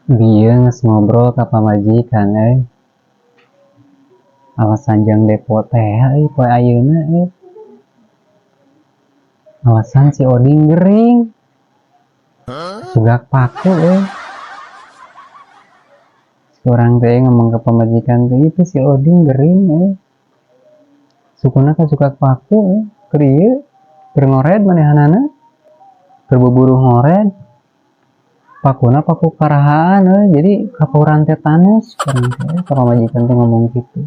Bieu geus ngobrol ka pamajikan euy. Alasan jang depo teh euy poe ayeuna euy. Alasan si Oding gering. Sugak paku euy. Urang teh ngomong ke pamajikan teh itu si Oding gering euy. Sukuna kasugak paku euy. Keur ieu keur ngored manehanana. Keur buburu ngored. Pakuna paku karahaan euy, jadi kapauran tetanus urang teh ka pamajikan teh ngomong kitu.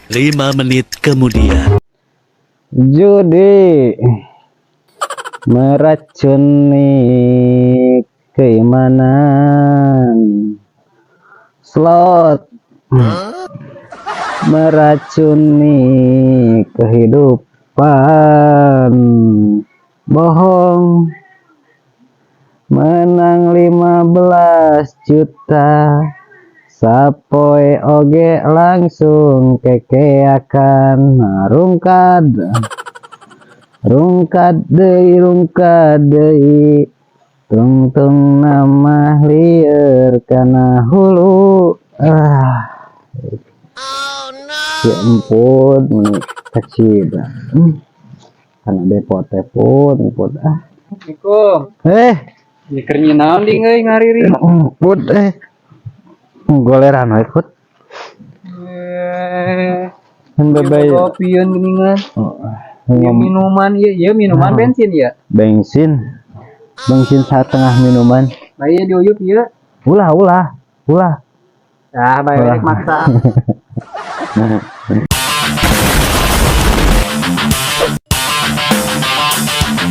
5 menit kemudian. Judi meracuni keimanan. Slot meracuni kehidupan. Bohong menang 15 juta. Sapoe oge langsung kekeakan. Rungkad rungkad deui rungkad deui, tungtung nama lieur kana hulu. Ah, si emput meni kacida kana depo teh put emput ah. Assalamualaikum. Ieu keur naon ding euy ngariri? Emput goleran we put. Kan bebay Kopieun geuningan. Oh, Ieu minuman ieu, ieu minuman bensin ya. Bensin. Bensin setengah minuman. Lah ieu diuyup ieu. Ulah ulah ulah. Ah, bae Ulah. Rek maksa.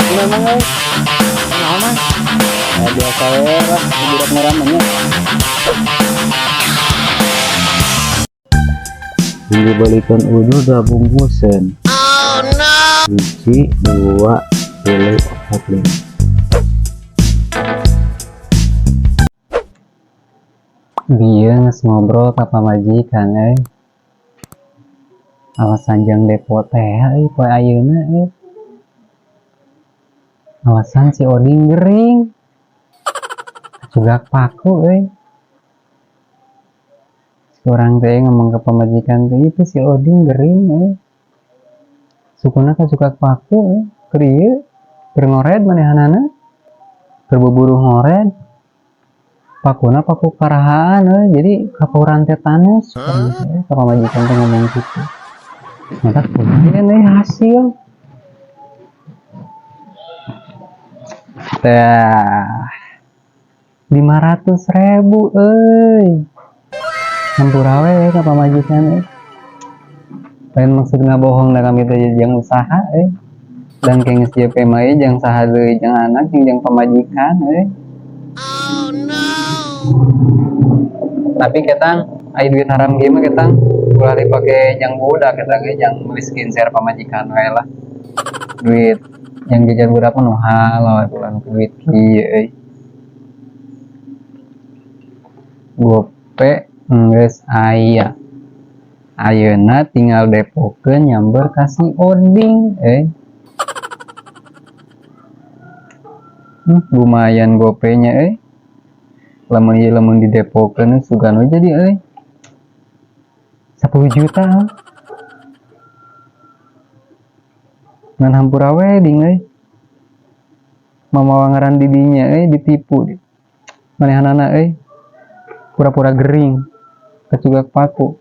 Memang euy. Naon mah? Ya, biasa we lah, budak ngaramanya. Ini balikan udah udah bungkusan. Oh no. 1, 2, 3, 4, 5. Bieu geus ngobrol ka pamajikan euy. Alasan jang depo teh euy poe ayeuna euy. Alasan si Oding gering. Cugak paku euy. Urang teh ngomong ke pamajikan teh itu si Oding gering euy. Sukuna kasugak paku euy. Keur ieu keur ngored manehanana. Keur buburu ngored. Pakuna paku karahaan euy, jadi kapauran tetanus. Urang teh ka pamajikan teh ngomong kitu. Mata lumayan euy hasil. Tah. 500.000 euy. Hampura we ka pamajikan euy. Lain maksud ngabohong da kami teh jang usaha euy. Dan ke geus JP mah ieu jang saha deui, jang anak jeung jang pamajikan euy. Oh no. Tapi ketang aya duit haram kieu mah ketang ulah dipake jang budak ketang ge jang meuli skincare pamajikan we lah. Duit yang jajan budak mah nu halal ulah nu duit kieu euy. Gope geus aya. Ayeuna tinggal depokeun nyamber ka si Oding euy. Lumayan gopenya euy. Lamun ieu lamun didepokeun sugan we jadi euy. 10 juta. Ngan hampura we ding euy. Mamawa ngaran di dinya euy ditipu. Manehanana euy. Pura-pura gering. Kecugak paku.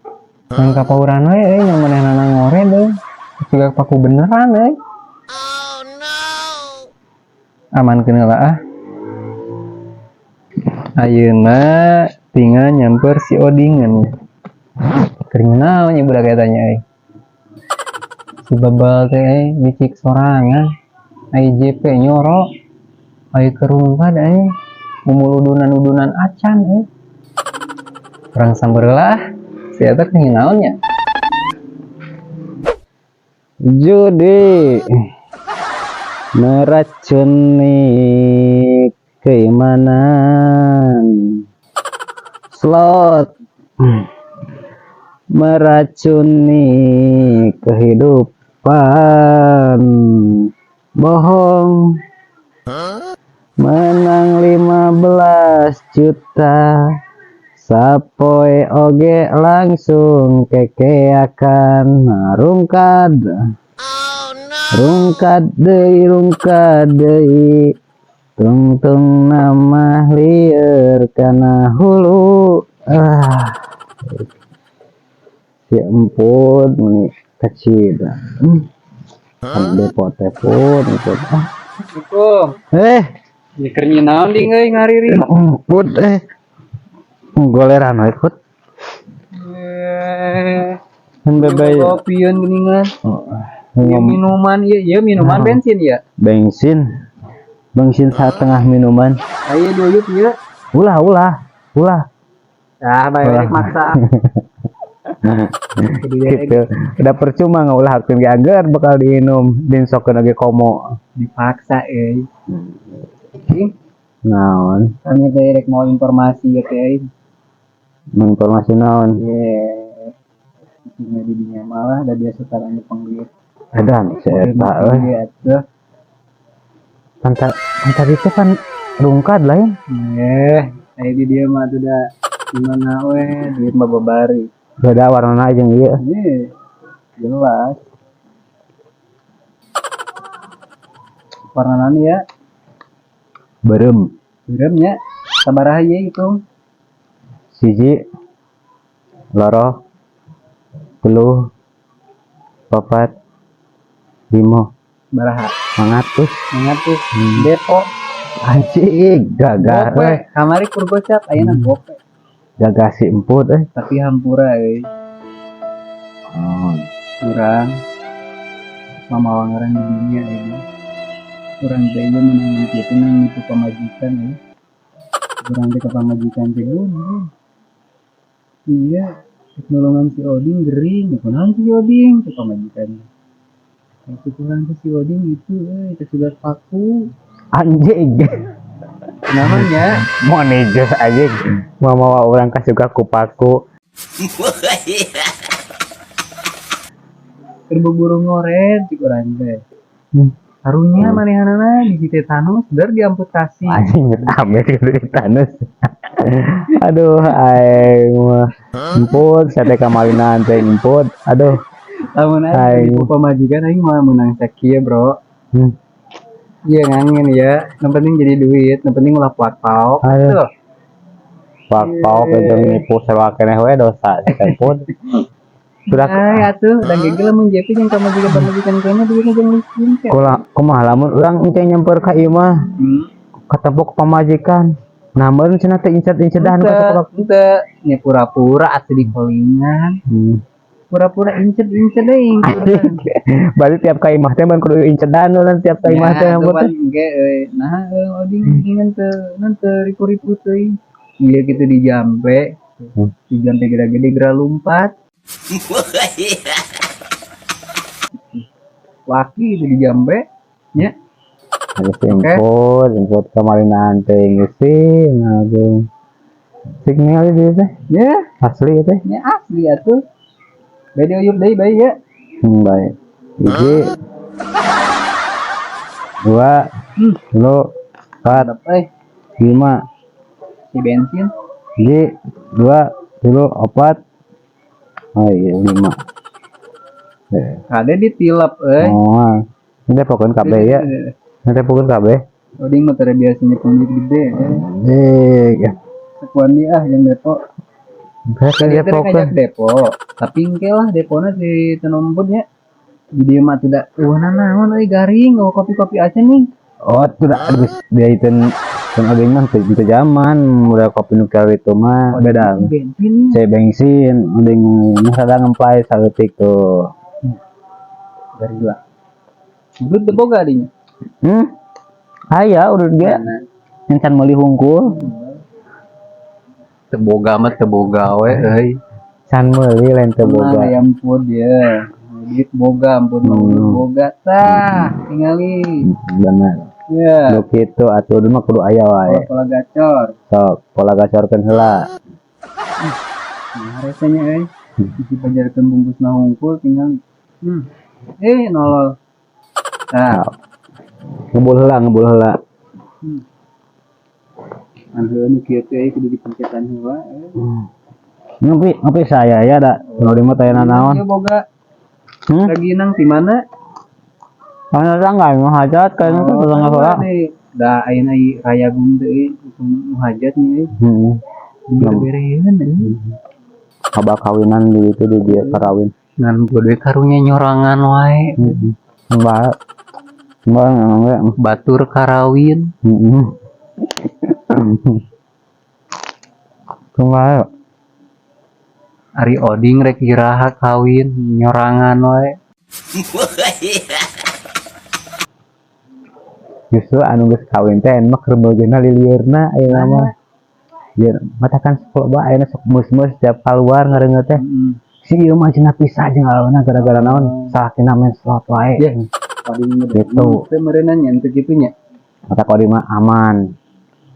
Ngan kapauran we euy yang manehanana ngored euy. Kecugak paku beneran euy. Oh no. Aman keun heula ah. Ayeuna tinggal nyamper si Odingan. Keur naon nya budak eta nya euy. Si babal teh euy dicik sorangan. Ai JP nyoro. Ai kerungkad euy. Mumul udunan-udunan acan euy. Urang samber lah. Si eta keur naon nya? Judi meracuni keimanan. Slot meracuni kehidupan. Bohong menang 15 juta. Sapoe oge langsung kekeakan. Rungkad. Rungkad deui, rungkad deui. Tungtung nama lieur kana hulu. Ah. Si emput meni kecil. Kan depo teh, Put, emput. Ah. Assalamualaikum. Eh, Ya keur naon ding euy ngariri. Emput eh. Goleran we, Put. Eh, Kan bebe kopieun geuningan. Oh, Ieu minuman ieu, ieu minuman Nah. bensin ya. Bensin. Bensin setengah minuman. Ayo diuyup ieu. Ulah, ulah, ulah. Ah, bae Ulah. rek maksa. Jadi Gitu. Udah percuma ngaulahkeun ge agar bakal diinum dinsokeun oge komo. Dipaksa euy. Ih, Naon? Kami teh rek mau informasi ya teh euy. Informasi naon? Ye. Nya di dinya malah da biasa taranya panggil. Edan si eta euy. Iya atuh. Pan pan tadi teh pan rungkad lain. Eh, aya di dieu mah atuh da gimana we duit mah babari. Beda warnana jeung ieu. Eh, jelas. Warna ya, Beureum. Beureum nya. Sabaraha ieu hitung? 1, 2, 3, 4, 5. Baraha? 500. 500. Depo. Anjing, gagah Gope. euy. Kamari kur gocap, ayeuna gope. Gagah si emput euy. Tapi hampura euy. Oh. Urang mamawa ngaran di dunia euy. Urang teh ieu meunang kitu nang nipu pamajikan euy. Urang teh ka pamajikan teh euy. Iya, rek nolongan si Oding gering, ya kunaon si Oding teh pamajikan. Itu kurang teh si Oding itu euy, teh sudah paku. Anjing. Namanya Mau nijus anjing. Mamawa urang kasuka ku paku. Keur buburu ngoret cik urang teh. Karunya manehanana di tetanus der diamputasi. Anjing amit kudu tetanus. Aduh, aing mah. Emput, sate kamalinan teh emput. Aduh. Lamun aing Aing. nipu pamajikan aing mah meunang sakieu, Bro. Iya ngangin ya, yang penting jadi duit, yang penting ulah puak paok. Aduh. Tuh. Puak paok itu nipu sewa keneh we dosa si emput. Sudah. Ay, atuh, dan gege lamun JP jeung pamajikan pamajikan kayaknya duitnya jeung miskin kan. Kula kumaha lamun urang engke nyamper ka ieu mah ketepuk pamajikan. Nah, meureun cenah teh incet-incedan ka sekolah. Henteu, nya pura-pura atuh di kolingan. Pura-pura incet-incet deui. Berarti tiap ka imah teh mun kudu incedan lah tiap ka imah teh Ya, emput atuh teh. pan engke euy. Nah, Oding geuningan teu nan teu ripu-ripu teuing. Ieu kitu dijampe. Dijampe gede-gede geura lumpat. Waki itu dijampe nya. Harus input, input kemarin teh geus sih, ngagung. Sik ningali dieu teh. Ya, Asli teh. nya asli atuh. Bade uyup deui bae ya. Baik. 1, 2, 3, 4, Mantap euy. 5. Si bensin. 1, 2, 3, 4. Oh iya, 5. Kade ditilap euy. Oh, ini teh pokoknya kabeh ya. Ini teh pokoknya kabeh. Oding mah teu biasanya pemilik gede. Eh, ya. Sekuan dia ah yang depo. Saya Tadi teh depo ngajak depo, tapi engke lah depona di Tenompun nya. Jadi mah tidak eueuh naon euy garing, oh kopi-kopi aja nih. Oh, tidak geus dia itu kan oding mah teu zaman udah kopi nu itu mah beda. Bensin ya. Saya bensin oding mah sadang ngemplay saeutik tuh. Garing lah. Urut teu boga dinya. Aya urut ge. Encan meuli hungkul. Teu boga mah teu boga we euy. Can meuli lain teu boga. Mana yang ampun dia. Duit boga ampun mah urut boga tah tingali. Bener. Ya. Nu kitu atuh mah kudu aya wae. Pola gacor. Sok, pola gacorkeun heula. Nah, rasanya euy. Isi pajarkeun bungkusna hungkul tinggal. Nolol. Nah. Ngebul heula, ngebul heula. Anu heueuh nu kieu teh kudu dipencetan heula eh. Ngopi, ngopi saya ya da. Nu mah teh naon. Ieu boga Raginang di mana? Mana tangga mau hajat kayaknya tuh tetangga heula. Da ayeuna ieu rayagung teh euy, nu hajat nya euy. Heeh. Dibereun euy. Kabar kawinan di itu di dia karawin. Ngan bodoh karunya nyorangan wae. Heeh. Mbak. Mbak enggak. Batur karawin. Heeh. Kumaha? Ari Oding rek iraha kawin nyorangan wae. Justru anu geus kawin teh mah keur beugena lilieurna ayeuna mah. Ieu matakan sok loba ayeuna sok meus-meus tiap keluar ngareungeut teh. Si ieu mah cenah pisah jeung alauna gara-gara naon? Salakina main slot wae. Ya, Oding mah Gitu. Teh meureunna nya teu kitu nya. Mata Oding mah aman.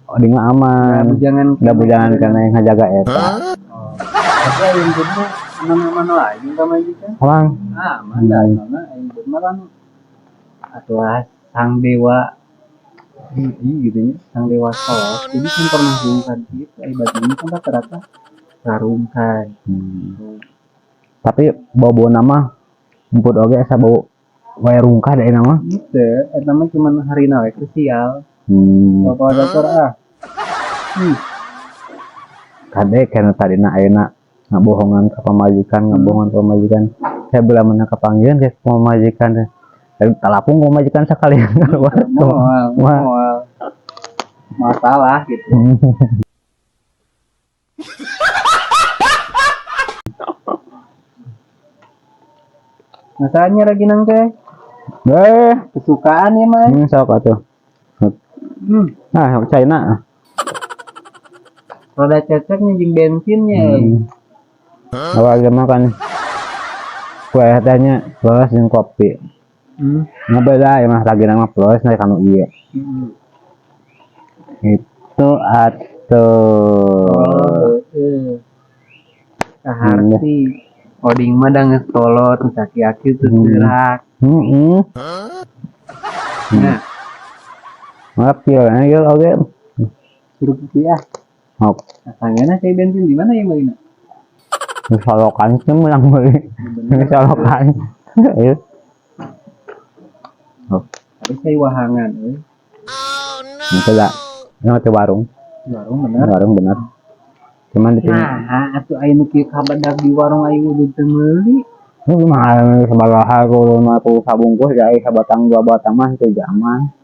Oding mah aman. Da bujangan Da bujangan kana yang ngajaga eta. Tapi aing mah aman-aman wae jeung pamajikan. Aman. Aman da soalna aing mah kan atuh sang dewa judi gitu nya, sang dewa slot. Jadi kan pernah rungkad gitu, ai batur kan rata-rata rarungkad. Tapi bau-bau nama emput oge asa bau wae rungkad ayeuna mah. Gitu, eta mah cuman harina we krusial. Bapak dokter ah. Kade kana tadina ayeuna ngabohongan ka pamajikan, ngabohongan ka pamajikan. Saya belah mana kapanggihan ke pamajikan teh. Talapung pamajikan sakalian keluar. Moal, moal. Masalah gitu. Masalahnya lagi nang teh. Kesukaan ya, Mas. Sok atuh. Nah, sok China. Roda ceceknya jeung bensinnya. Awal makan kue teh plus jeung kopi. Nggak beda ya mah lagi nama plus naik kanu ieu. Itu atuh. Oh, heeh. Kaharti. Oding mah da geus kolot, geus aki-aki teu gerak. Heeh. Nah. Maaf ya, ya oke. Suruh putih ah. Hop. Nah, saya bensin di mana ya, Mbak Ina? Solokan sih menang beli. Solokan. Iya. Tapi saya wahangan, euy. Oh no. Itu lah. Ini ke warung. Warung bener. Warung bener. Cuman di sini. Nah, atuh aya nu kieu kabadak di warung aya udah teu meuli. Ini gimana sabaraha kudu mah ku sabungkus ya sabatang dua batang mah teu zaman.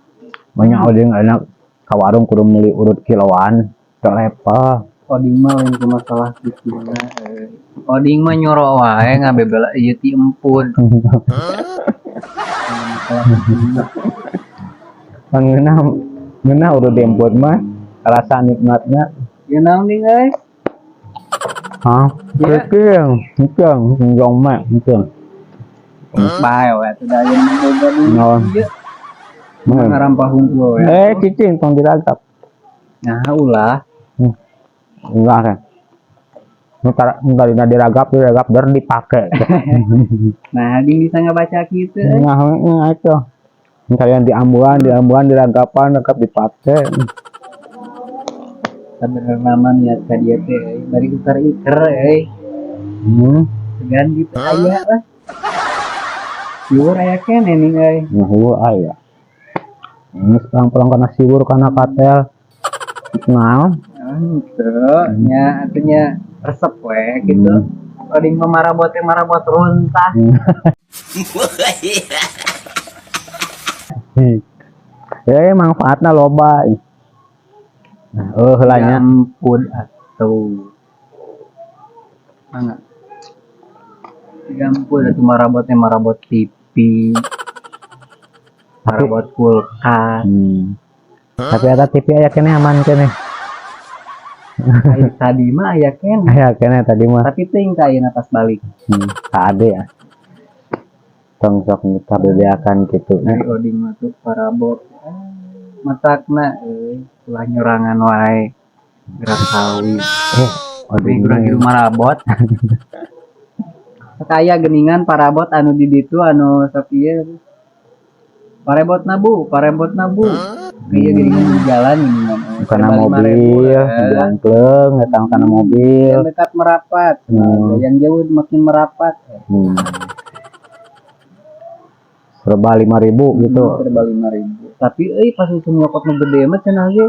Banyak oding enak ka warung kudu meuli urut kiloan. Teu level. Oding mah lain ku masalah kituna euy. Oding mah nyoro wae ngabebela ieu ti empun. Ngeunah ngeunah urut emput mah rasa nikmatnya. Ya naon ding euy? Hah? Ya. Kekeng, kekeng, jong mak, kekeng. Bae we atuh da aya nu boga duit. Naon? Ieu. Ngarampah hungkul we. Cicing tong diragap. Nah, ulah. Enggak kan. Nu tadina diragap, diragap der dipake. Nah, ding bisa ngabaca kitu euy. Nah, heeh itu. Nu kalian diambuan, diambuan, diragapan, ragap dipake. Sebenarnya mah niat ka dieu teh euy, bari iker-iker euy. Segan gitu aya lah. Siwur aya keneh nih euy. Nah, siwur aya. Ini sekarang pulang karena siwur karena katel. Naon? Henteu, nya atunya resep we gitu. Oding mah marabot teh marabot runtah. Manfaatna loba. Nah, heula nya. Ampun atuh. Mangga. Ampun atuh marabot teh marabot TV. Marabot kulkas. Tapi ada TV aya keneh aman keneh. Ai tadi mah aya keneh. Aya keneh tadi mah. Tapi teuing ka ayeuna pas balik. Kade ya. Tong sok minta bebeakan gitu. Dari oding mah tuh parabot. Matakna euy, ulah nyorangan wae. Gerak kawin. Oding kurang hidup marabot. Kaya geningan parabot anu di ditu anu sok ieu. Parebot na bu, parebot na bu. Iya, gini di jalan gini kan. Karena Serba mobil, 5.000, eh. jangkleng, datang karena mobil. Yang dekat merapat, yang jauh makin merapat. Serba 5.000 gitu. Serba 5.000. Tapi euy, pas itu nyokot nu gede mah cenah ge.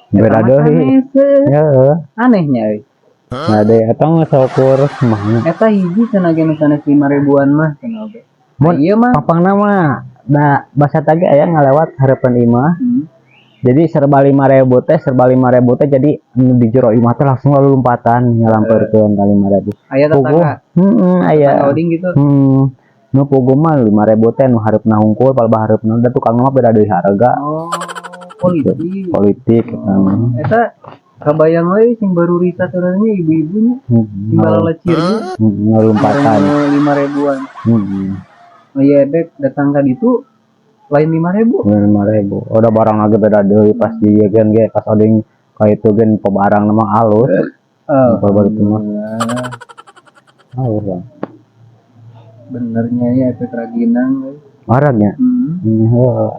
Beda Eta mah deui. sanes, eh. Ya, Anehnya euy. Nah deh, eta mah saukur mah. Eta hiji cenah ge nu sanes 5 ribuan mah cenah ge. Mun Iya mah. Pangpangna mah da basa tadi aya ngalewat harapan imah. Jadi serba 5.000 teh, serba 5.000 teh, jadi nu di jero imah teh langsung lalu lompatan nyalamperkeun ka 5.000. Aya Puguh, tetangga. heeh, aya. Tetangga Oding gitu. Nu puguh mah 5.000 teh nu hareupna hungkul, palebah hareupna da tukang mah beda deui harga. Oh, politik. Politik eta mah. Eta kabayang we sing baru risa turunnya ibu-ibunya. Sing balalecirnya. Heeh, lompatan. 5 ribuan. Heeh. Oh iya, ebek datang ka ditu lain 5.000. 5.000. Udah barang lagi beda deui pas di ieu gen ge, pas oding ka itu gen pebarang mah alus. Oh, Baru itu mah. alhamdulillah. Alus lah. Benernya ya efek raginang euy. Orangnya. Heuh.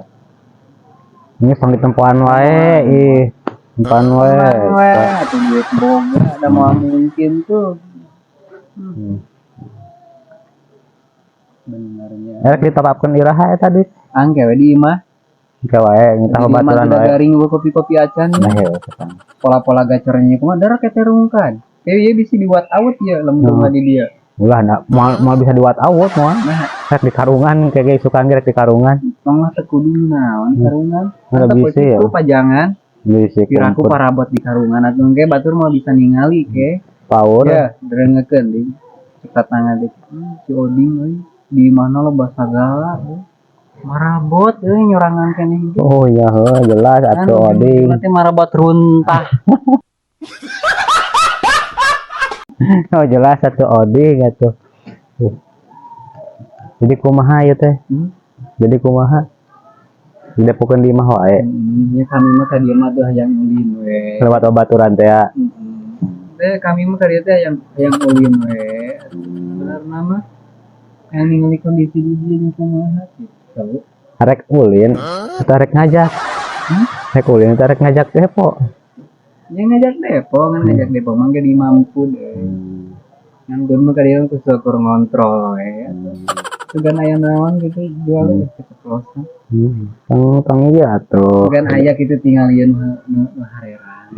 Ini sang ditempoan wae, ih. Tempoan wae. Tenang we, atuh duit boga da moal mungkin tuh. Benernya. Erek ditopapkeun iraha eta duit? Angke we di imah. Engke wae, ngitah Di imah babaturan sudah wae. Garing gua kopi-kopi acan. Nah, heuh, ketang. Pola-pola gacornya kumaha darah keterungkan. Kayak ieu bisa diwat out ya lamun mah di dia. Ulah da moal moal bisa diwat awut moal. Nah, Rek di karungan kayak ge isukan ge rek di karungan. Mang mah teu kudu naon karungan. Udah Mantap bisa ya. itu pajangan. Bisi Piraku kumpul parabot di karungan atuh engke batur mau bisa ningali ke. Power. Ya, drengekeun ding. Cek tetangga teh. Si Oding euy, di mana lo sagala euy. Marabot euy nyorangan keneh ge. Oh iya heuh, jelas Kan atuh Oding. ujung-ujungna teh marabot runtah. Oh, jelas atuh Oding atuh. Jadi kumaha ieu teh? Hmm? Jadi kumaha? Didepokeun di imah wae. Ya kami mah ka dieu mah tuh hayang ulin we. Lewat babaturan teh ya. Teh kami mah ka dieu teh hayang hayang ulin we. Bener nama yang ningali kondisi di dieu jeung kumaha gitu. Arek ulin atau arek ngajak? Hmm? Arek ulin atau arek ngajak depo? Ya ngajak depo, kan ngajak depo mah ge di mampu deh. Ngan gun mah ka dieu ku syukur ngontrol we. Sugan aya naon gitu jual hmm. Keceplosan. Tang tang ieu atuh. Sugan aya gitu tinggalieun nu nu nu harerang.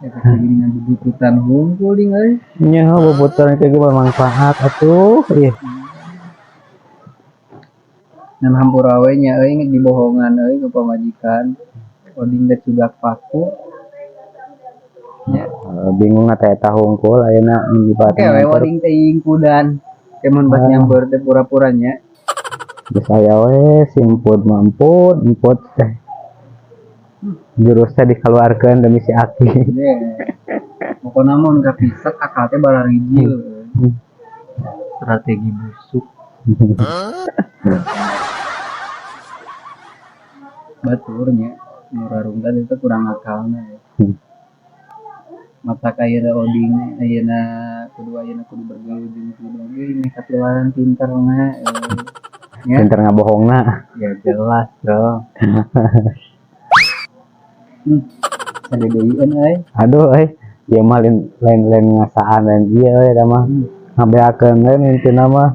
Eta dengan bubututan hungkul ding euy. Nya bubuturan kayak gitu bermanfaat atuh. Ih, Ngan hampura we nya euy dibohongan euy ku pamajikan. Oding teh cugak paku. Ya. Bingung teh eta hungkul ayeuna Oke we oding teh ingkudan. Kemun pas nyamper teh pura-puranya. Geus aya we simput mamput, emput teh. Jurus teh dikeluarkeun demi si Aki. Ye. Pokona mah mun kapisek akal teh bararijil. Strategi busuk. Baturnya nu rarungkat itu kurang akalna ya. Matak ayeuna oding ayeuna kudu bergaul jeung kudu oge ini katilaran pinterna eh. Ya, Pinter ngabohongna. Ya jelas dong. Sadedeieun euy. Aduh euy, ieu mah lain lain lain ngasaan lain ieu euy eta mah. Ngabeakeun we intina mah.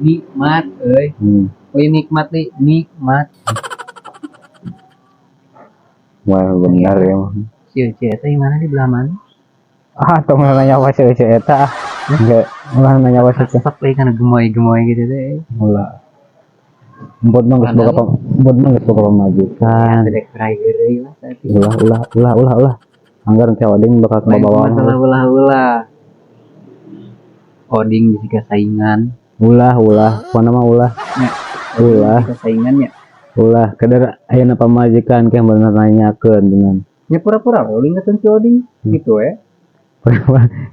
Nikmat euy. Euy nikmat deui, nikmat. Wah, bener ya mah. Si Ece eta di mana, di belah mana? Ah, tong nanya apa si Ece eta. Enggak, ulah nanya apa si Ece. Resep euy kana gemoy-gemoy gitu teh. Ulah. Emput mah geus boga emput mah geus boga pamajikan. Dek heureuy lah saeutik. Ulah ulah ulah ulah ulah. Anggar engke Oding bakal Lain kebawa. Masalah ulah-ulah. Oding bisi saingan. Ulah ulah, pokona mah ulah. Nya. Ulah. Bisi saingannya. Ulah, kedar ayeuna pamajikan ke bener nanyakeun bener. Nya pura-pura we ulin si Oding gitu we.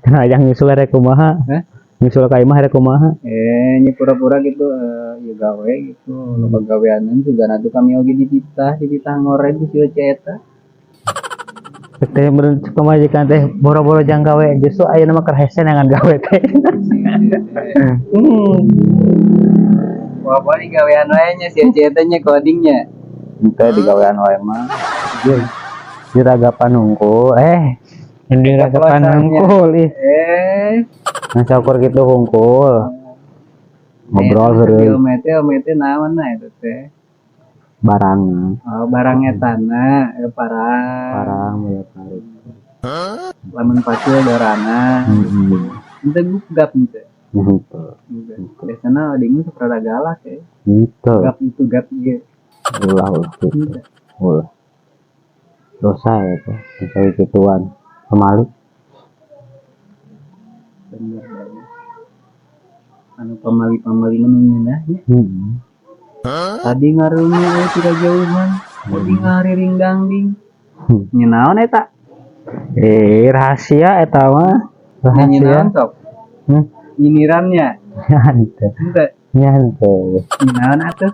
Karena yang nyusul rek kumaha? Hah? Nyusul ka imah rek kumaha? Eh, nya pura-pura gitu ya gawe gitu. Loba gaweanan juga nanti kami oge dititah, dititah ngored di si Ece eta. Teh bener pamajikan teh boro-boro jang gawe, justru ayeuna mah keur hese neangan gawe teh. Wah, di gawean wae nya si Ece teh nya codingnya. Ente di gawean wae mah. Diragapan hungkul diragapan hungkul ih. Nah, syukur gitu hungkul. Ngobrol heureuy. Omete naon nah itu teh? Barang. Oh, barangnya tanah, parang. Parang ya tarik. Lamun pacul dorana. Ente gap ente. Henteu. Biasana oding mah sok rada galak ya. Henteu. Gap itu gap ieu. Ulah ulah gitu. Ulah. Dosa ya teh, dosa gituan. Pemalu. Bener banget. Anu pamali-pamali mah nu ngeunah nya. Tadi ngareuneuh euy tidak jauhan. Tadi ngariring dangding. Nya naon eta? Rahasia eta mah. Nya naon Rahasia. sok? Nyinyirannya. Henteu. Henteu. Nya henteu. Nya naon atuh?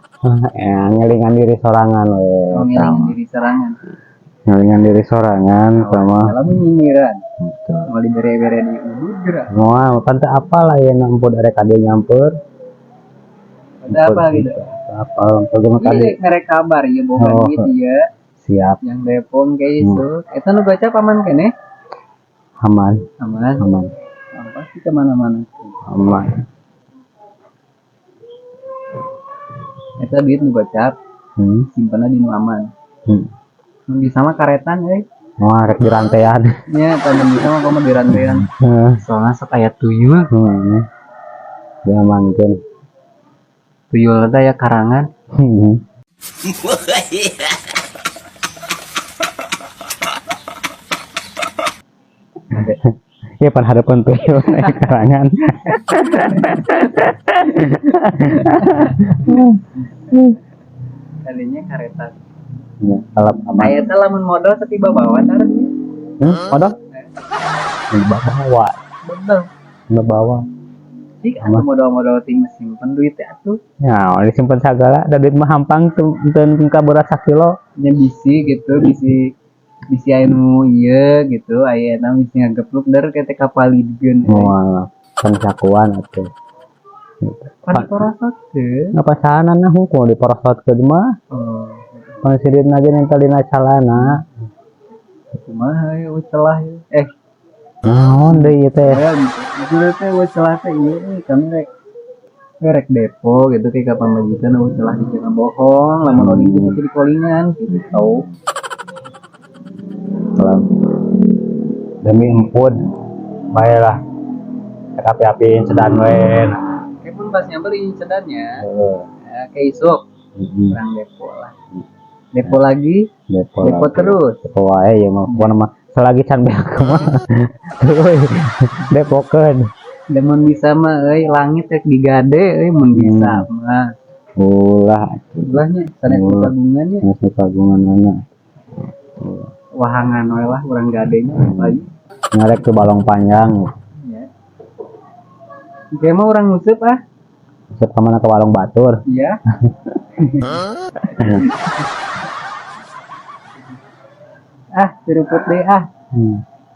Ngelingan diri sorangan we. Oh, ngelingan diri sorangan. Ngelingan diri sorangan sama. Kalau nyinyiran. Henteu. Mau dibere-bere di udud geura. Moal pan teu apal aya empud arek ka dieu nyamper. Ada apa gitu? Apal empud mah ka dieu. Iya, merek kabar ya boga duit ieu. Siap. Yang depon kayak itu. Eta nu baca paman keneh? Aman. Aman. Aman. Pasti kemana-mana. Aman. Eta duit nu gocap, simpenna di nu aman. Mun bisa mah karetan euy. Wah, rek dirantean. Nya, tanda bisa mah komo dirantean. Soalnya sok aya tuyul. Diamankeun. Tuyul teh aya karangan. Ya pan harapan tuyul aya karangan. Kalinya karetan. Ya, kalau aman. Aya teh lamun modal setiba bawa tarnya. Modal? Bawa. Betul. Bawa. Cik, atuh modal-modal ting simpen duit teh atuh. Ya, disimpen sagala, da duit mah hampang teu ka berat sakilo. Nya bisi gitu, bisi bisi aya nu ieu gitu, aya na bisi ngagepluk der ke teh kapalidkeun. Moal pan sakuan atuh. Pan diporosotkeun. Ngapasanana hungkul diporosotkeun mah. Oh. Pan siritna ge nempel dina calana. Kumaha euy celah ieu? Naon deui ieu teh? Ya, maksudnya teh eueuh celah teh ieu euy, kami rek rek depo gitu kayak ka pamajikan eueuh celah di jangan bohong, lamun oding teh bisa dikolingan gitu. Salam. Demi empud bae lah. Rek api-api sedan we. Kayak pun pas nyamper ini sedannya. Heeh. Ya, kayak isuk kurang depo lah. Depo lagi, Depo, depo lagi. Terus. Depo wae ya mah pokona mah selagi can beak mah. Tuluy depokeun. Dan mun bisa mah euy langit rek digade euy mun bisa mah. Ulah. Ulahnya sanes Ulah. kagungannya. Sanes kagunganana. Wahangan we lah urang gadenya lagi. Ngarek ke balong panjang. Ya. Kayak mah urang nguseup ah. Nguseup ka mana ke balong batur. Iya. Ah, seruput deh ah.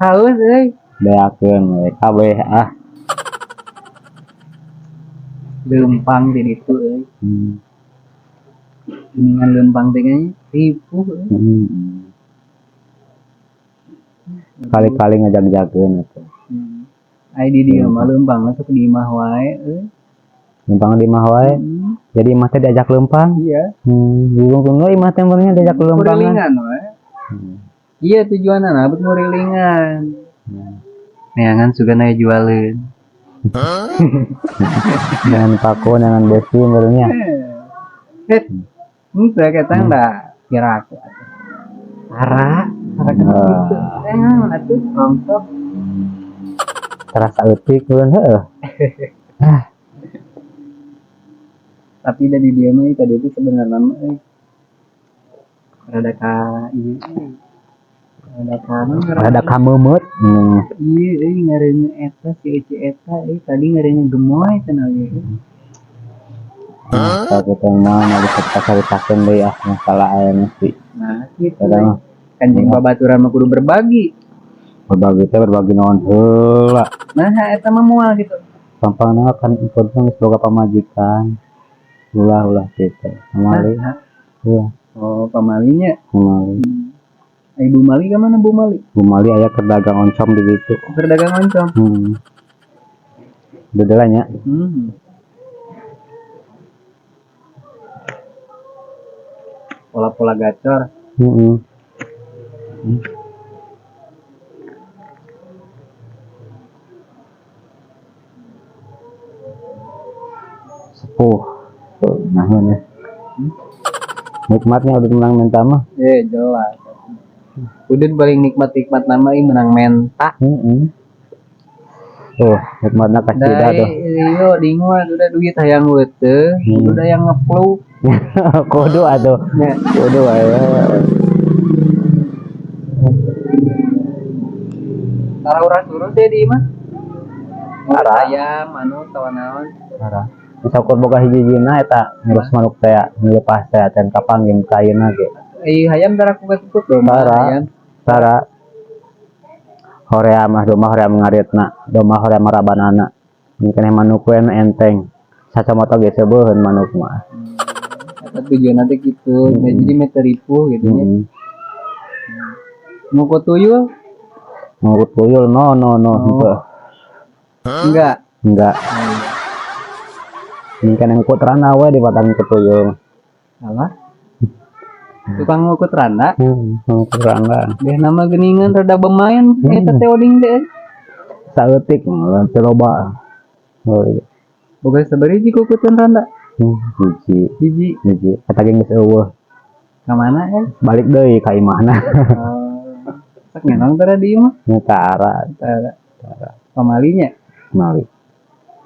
Haus euy. Beakeun we kabeh ah. Leumpang di ditu euy. Geningan leumpang teh nya ripuh euy. Kali-kali ngajag-jagkeun atuh. Ai di dieu mah leumpang mah sok di imah wae euy. Leumpang di imah wae. Jadi imah teh diajak leumpang. Iya. Bingung we imah teh meureun diajak leumpangan. Ngurilingan wae. Iya tujuanna bet ngurilingan. Neangan sugan aya jualeun. Jangan paku, jangan besi meureunnya. Henteu ketang da kira aku atuh. Tara, tara kenapa gitu? Naon atuh rontok. Terasa eutik meureun heueuh. Tapi dari dia mah tadi itu sebenarnya mah euy. Rada ka ieu euy. Rada ka naon ngaranna? Rada ka meumeut. Iya euy ngaranna eta si Ece eta euy tadi ngaranna gemoy cenah ge. Nah, kalau kita mah mau dicaritakeun deui ah masalah aya mesti. Nah, gitu. Eta mah. Kan jeung babaturan mah kudu berbagi. Berbagi teh berbagi naon heula. Nah, eta mah moal gitu. Gampangna kan empud mah geus boga pamajikan. Ulah ulah gitu. Pamali. Ulah. Oh, pamalinya. Pamali. Ai Bu Mali ka mana Bu Mali? Bu Mali aya keur dagang oncom di ditu. Keur dagang oncom. Dedeula nya. Pola-pola gacor. Sepuh. Nah, ya. Nikmatnya udah menang menta mah. Jelas. Udah paling nikmat-nikmat nama ini menang menta. Oh, nikmatnya kasih dah tuh. Iya, dinguan udah duit hayang wete, udah yang ngepluk. Kudu atuh. Ya. Kudu aya. Tara urang urus ya di mah. Tara. Ayam, anu, tawa naon. Tara. Bisa boga hiji-hijina eta ngurus manuk teh, ngelepas teh ten kapanggih ka ayeuna ge. Hayam tara kukut-kukut domba. Tara. Hayam. Tara. Horea mah domba horea ngaritna, domba horea marabanana. Ini keneh manuk we nu enteng. Sacamoto ge seubeun manuk mah. Eta tujuan nanti gitu, jadi meh teu ripuh gitu nya. Ngukut tuyul? Ngukut tuyul no no no. Oh. Henteu. Enggak. Enggak. Ini kan yang ngukut rana we di batang ngukut tuyul. Apa? Tukang ngukut rana? Ngukut rana. Deh nama geningan rada bemain eta teh oding teh. Saeutik teu loba. Oh, iya. Boga sabaraha hiji kukutan randa? Hiji. Hiji. Hiji. Eta ge geus eueuh. Ka mana ya? Balik deui ka imahna. Oh. Sok ngenong tara di imah? Nya tara. Tara. Pamalinya? Pamali.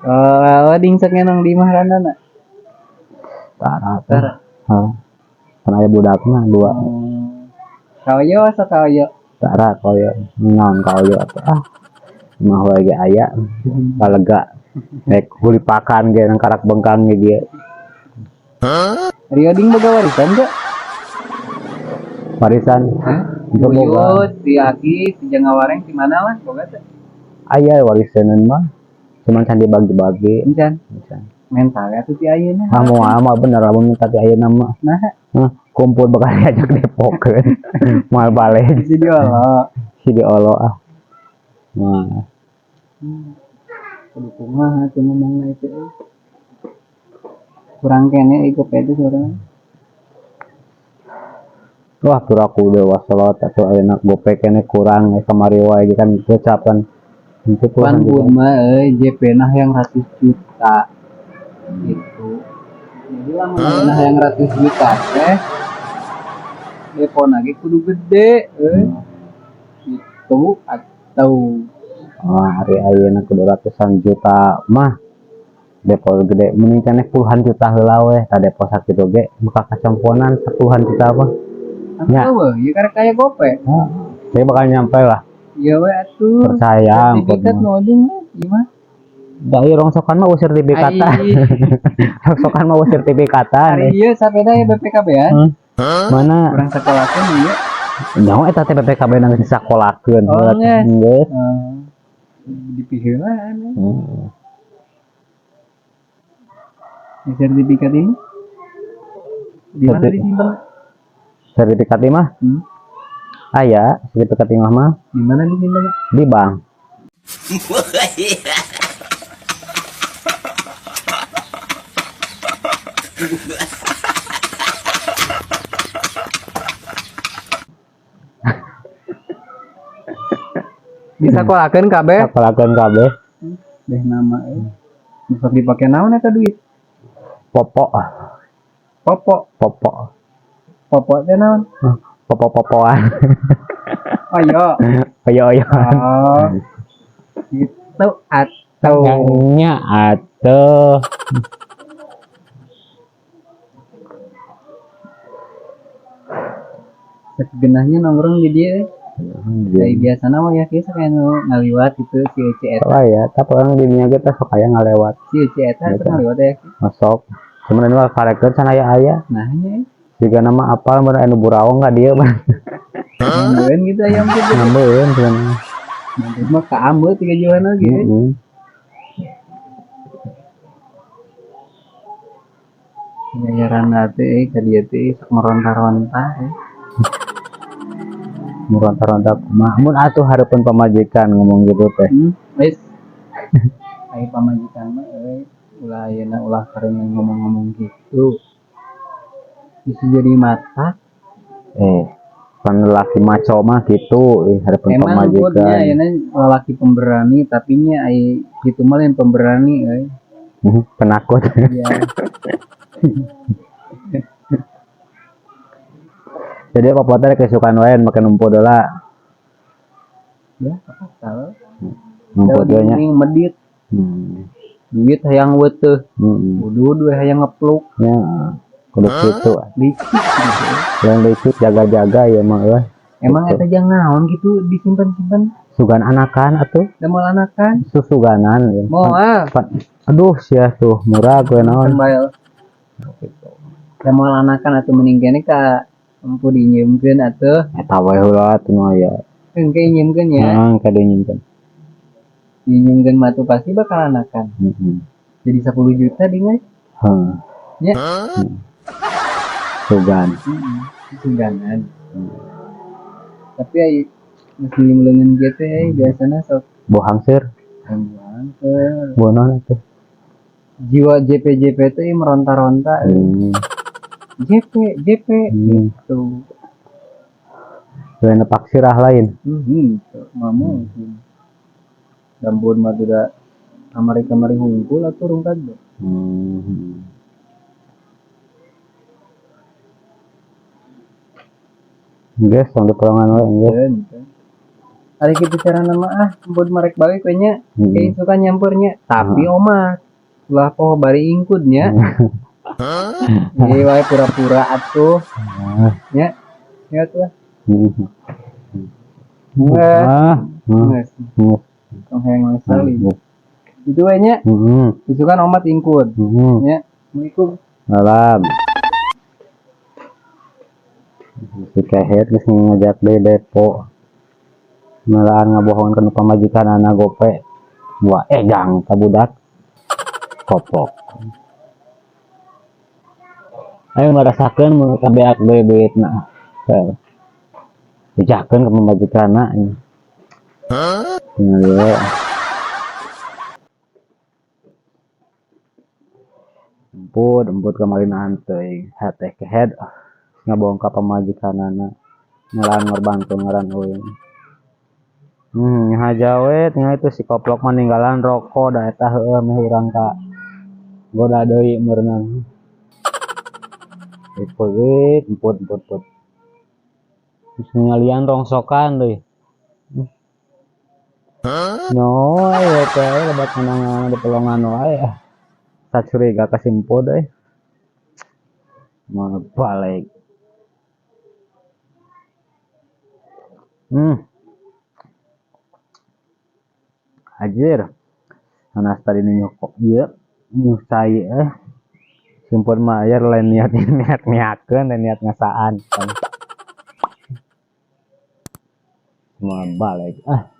Oh, oding sok ngenong di imah randana? Tara. Tara. Heeh. Kan aya budakna dua. Oh. Kaoyo sok kaoyo. Tara kaoyo. Naon kaoyo atuh ah. Imah wae ge aya. Balega. Rek hulipakan ge nang karak bengkang ge dieu. Hah? Ari oding boga warisan teu? Warisan? Hah? Teu boga. Buyut, si Aki, si Jangawareng di mana lah boga teh? Aya warisaneun mah. Cuman can dibagi-bagi. Encan. Encan. Mental atuh ti ayeuna. Ah, moal mah bener lamun minta ti ayeuna mah. Nah. Hah, kumpul bakal diajak Depokeun. Moal balik. Si diolo. Si diolo ah. Nah. Kudu kumaha atuh ngomongna itu euy. Kurang kene ieu gope teh urang. Wah, pura aku udah wasolot atau ayeuna gope kene kurang kamari wae ge kan ucapan. Untuk Pan kurang juga. mah euy JP nah yang ratus juta gitu. Jadi lamun ayeuna yang ratus juta teh depo lagi kudu gede euy. Gitu atau wah, hari ayeuna kudu ratusan juta mah depo gede mending keneh puluhan juta heula weh tah depo sakitu ge buka kacamponan sepuluhan juta mah. Nya. Atuh weh, ieu karek aya gope. Heeh. Dia bakal nyampe lah. Iya we atuh. Percaya, Sertifikat ampun. nu oding mah ieu mah. Da ieu rongsokan mah usir sertifikatan. Ai. Rongsokan mah usir sertifikatan. Ari ieu sapeda ya BPKB ya. Mana? Kurang sakolakeun ieu. Nyaho eta teh BPKB nang disakolakeun. Oh, geus. Geus. Dipiheulaan. Ini sertifikat ini? Di mana disimpan? Sertifikat ini mah? Aya, sertifikat imah mah. Di mana disimpan? Di bank. Disakolakeun kabeh? Sakolakeun kabeh. Beh nama euy. Sok dipake naon eta duit? Popok. Popok. Popok. Popok teh naon? Popok-popoan. Oyo. Oyo-oyo. Oh. Gitu atau Nya atuh. Segenahnya nongkrong di dia. Dari biasa nama ya kieu sok anu ngaliwat gitu si Ece eta. Oh ya, tapi orang di dunia kita sok aya ngalewat. Si Ece eta sok ngaliwat ya. Masuk. Cuman ini mah karekeun can aya-aya. Nah nya. Jika nama apal mun anu buraong ka dieu mah. Ngambeun gitu ayam teh. Ngambeun cuman. Nanti mah kaambe tiga jiwa lagi. Yayaran teh ka dieu teh sok meronta-ronta. Meronta-ronta kumaha mun atuh hareupeun pamajikan ngomong gitu teh. Wis. Ai pamajikan mah euy ulah ayeuna ulah karengan ngomong-ngomong gitu. Bisa jadi mata. Pan lelaki maco mah gitu hareupeun Emang pamajikan. nya ayeuna lalaki pemberani tapi nya ai kitu mah lain pemberani euy. Penakut. Iya. Jadi apa teh kesukaan wae make numpuk heula. Ya, apa Numpuk deui nya. Medit. Duit hayang weteuh. Udud we hayang ngepluk. Ya, kudu kitu. Licik gitu. Yang licik jaga-jaga ya mah euy. Emang eta jang naon gitu disimpan-simpan? Sugan anakan atuh. Da moal anakan. Susuganan ya. Moal. Aduh sia tuh murah gue naon. Da moal anakan atuh mending kene ka empu dinyeumkeun atuh. Eta we heula atuh mah ya. Engke nyeumkeun ya. Heeh, engke dinyeumkeun. Dinyeumkeun mah tuh pasti bakal anakan. Jadi 10 juta ding euy. Heeh. Nya. Sugan. Suganan. Tapi ai geus nyium leungeun kieu teh euy biasana sok bohang seur. Bohang seur. Bonon atuh. Jiwa JP-JP teh meronta-ronta. JP, JP gitu. Lain nepak sirah lain. Gitu. Mah mungkin. Dambun mah tidak kamari-kamari hungkul atuh rungkad teh. Geus tong diporongan we geus. Ari kitu carana mah ah, embun marek balik we nya. Kayak suka nyampurnya, tapi omat ulah poho bari ingkud nya. Ieu wae pura-pura atuh. Nya. Nya atuh. Geus. Tong hayang ngeseli. Itu we nya. Itu kan omat ingkud. Nya. Assalamualaikum. Malam. Si kehet geus ngajak deui depo. Malahan ngabohongan kana pamajikan anak gope. Wah, egang ka budak. Kopok. Ayo ngarasakeun mun kabeak deui duitna. Dijakeun ka pamajikanna. Tinggal we. Emput, emput kamarinaan teuing. Hate kehed ngabohong ka pamajikanana. Malahan ngorbankeun ngaran euy. Haja we tinggal itu si koplok mah ninggalan rokok da eta heueuh meh urang ka goda deui meureunang. Emput, emput, emput, emput. Terus ngalian rongsokan deui. No, ya teh lebat menangan di pelongan wae. Sacuriga ka simpud euy. Mau balik. Anjir. Anas tadi nyokok ieu nyusai Simpun mah aya lain niat niat niakeun dan niat ngasaan. Mau balik ah.